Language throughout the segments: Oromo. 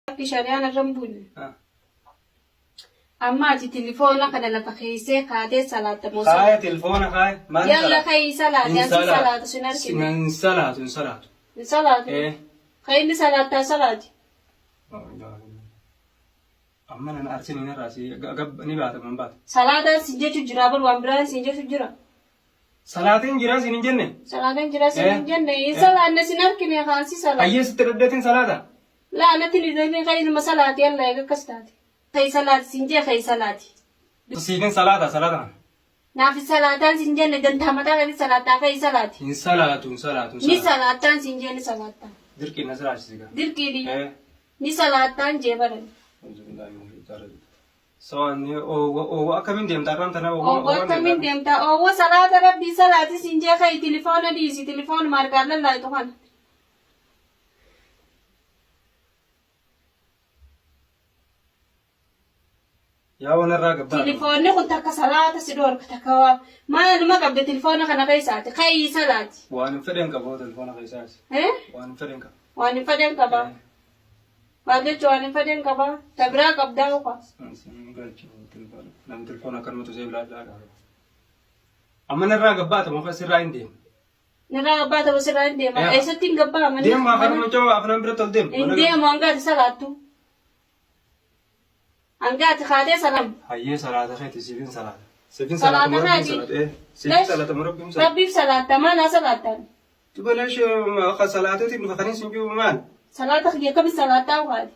Lakki shari'aan irra hin buune. Amma ati tilifoona kana lafa keessee kaatee salaatta moo Kaaya tilfoona kaaya. Maal Yalla salaata? kayi salaati Hin ansi salaatu sin argine. Hin salaatu hin salaatu. Hin salaatu. Eh. Kayi inni salaattaa salaati. Amma nan arsin hin irraa si ni baata man baata. Salaataan sin jechu jira bar waan biraan sin jechu jira. Salaatiin jira sin hin jenne. Salaataan jira sin Eh. hin jenne. Hin Eh. salaanne sin argine kaansi salaati. Hayyee sitti dhadheetiin salaata. Laa natti hin hidhatin kayi numa salaati yalla eega akkas taate. Kayi salaati sin jee kayi salaati. Siifin salaata salaata kana. Naaf hin salaataan sin jenne dantaa mataa keetii salaataa kayi salaati. Hin salaatu hin salaatu hin Ni salaatu. salaattaan sin jee ni salaattaan. Dirqiin na salaachisi gaa. Dirqiidhi. Eh. Ni salaattaan jee baran. Sawaan oowwa oowwa akkamiin deemta har'aan tana oowwa Oowwa oowwaan akkamiin deemta. deemta? Oowwa salaata rabbii salaati sin jee kayi tilifoona dhiisi tilifoonuma harkaan lallaayitu kana. Yaa waan irraa gabbaa. Tilifoonni kun takka salaata si dhoorka takka waa maaluma qabda tilifoona kana keessaati ka'ii salaati. Waan hin fedhen qabu telefoona keessaas. Eh? Waan hin fedhen qabu. Waan hin fedhen qaba. Maal jechuun waan hin fedhen qaba? Ta biraa qabdaa uka. Namni telefoona akkanumatti osoo bilaa bilaa qaba. Amma narraa gabbaata moo sirraa hin deemu. Narraa gabbaa ta'u sirraa hin deema. Yaa. Eessatti hin gabbaa mana? Deemu afaan mucaa afaan biratti ol deemu. Hin deemu hanga ati salaattu. Hanga ati kaatee salaam. Hayyee salaata keeti siifin salaata. Siifin Salaata salaata rabbiin keeti. salaata. Eh, siifin salaata rabbiin salaata. Rabbiif salaatta maal haa salaattan? Tubaleesh akka salaateetiin dhufa kanin sin jiru maal? Salaata kiyya akkamitti salaattaa ukaati?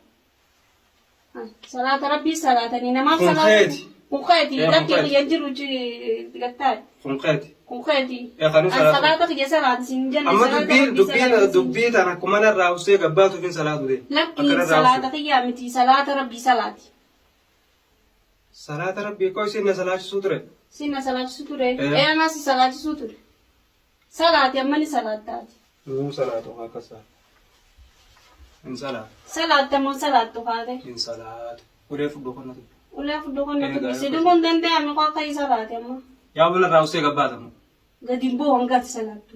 Salaata rabbii salaatanii namaaf Kun salaatanii. keeti. Kun keeti. Ee, kun Lakkii keeti. kiyya jiru gattaadha. Kun keeti. Kun keeti. Ee, kan An salaatu. salaata kiyya salaati siin jenne Amma salaata dubbii rabbii dubbii salaati siin dubbii tana akkuma narraa usee gabbaatuuf hin salaatu deema. Lakkii salaata kiyyaa miti salaata rabbii salaati. Salaata rabbii koo isin na salaachisuu ture. Siin na salaachisuu ture. Ee. Ee anaa si salaachisuu ture. Salaati amma ni salaattaati. Nuu salaatu akkas ta'a. Hin salaatu. Salaatta moo salaattu kaate? Hin salaatu. Ulee fudhu kana tubbi. Ulee fudhu kana Egaa tubbi. Si yoo dhumuu hin danda'ame koo akka salaate amma. Yaa buna irraa usee gabbaatamu. Gadi hin bu'u hanga ati salaattu.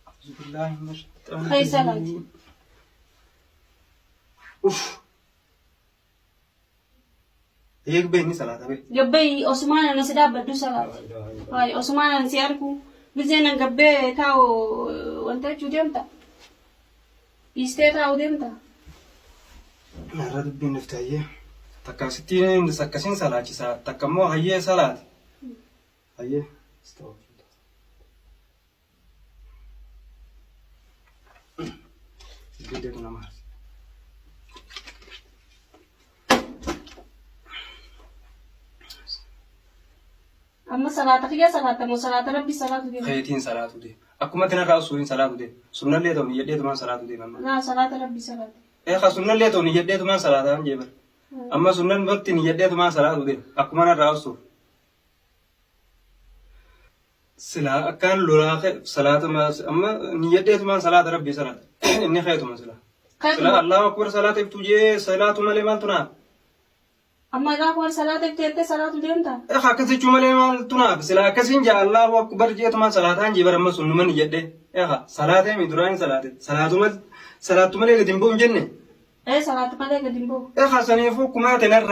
Auzubillahi minash shaytaani Kai salaati. rajiim. Uff. Eegbee inni salaata bee. Gabbee osumaan ana si dhaabbadhu salaati. Hayi osumaan ana si argu gizeen an gabbee taa'u wanta jechuu deemta. Dhiistee taa'u deemta. Narra dubbiin dhufte hayyee. Takka asitti akkasiin salaachisa takka immoo hayyee salaati. Hayyee. Astaghfirullah. Dubbiin nama aarsa. Amma salaata kiyya salaata moo salaata rabbi salaatu deema. Keetiin salaatu deema. Akkuma itti narraa usuurin salaatu deema. Sunnallee ta'u niyyadheetumaan salaatu deema amma. Naa salaata rabbi salaatu. Eekaa sunnallee ta'u niyyadheetumaan salaataan jee bara. Amma sunnan barti niyyadheetumaan salaatu deema. Akkuma narraa usuuf. Silaa akkaan lolaa kee salaata amma niyyadheetumaan salaata rabbii salaata. Inni keetuma silaa. Silaa Allahu akbar salaata iftuu jee salaatu malee maaltu naaf? Amma gaafa warra salaata iftu jettee salaatu deemta. Eekaa akkas jechuu malee maaltu naaf? Silaa akkasiin jaa Allahu akbar jeetumaan salaataan jee bara amma sunnuma niyyadhee. Eekaa salaatee mi duraan salaate salaatu malee salaatu malee gadi hin bu'u hin jenne. Ee salaatu malee gadi hin bu'u. Eekaa saniifuu kumaate narra.